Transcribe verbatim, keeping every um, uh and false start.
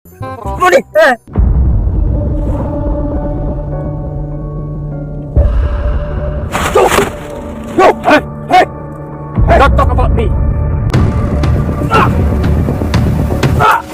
Money! Hey! Go! Go! Hey! Hey! Hey! Don't talk about me! Ah! Ah!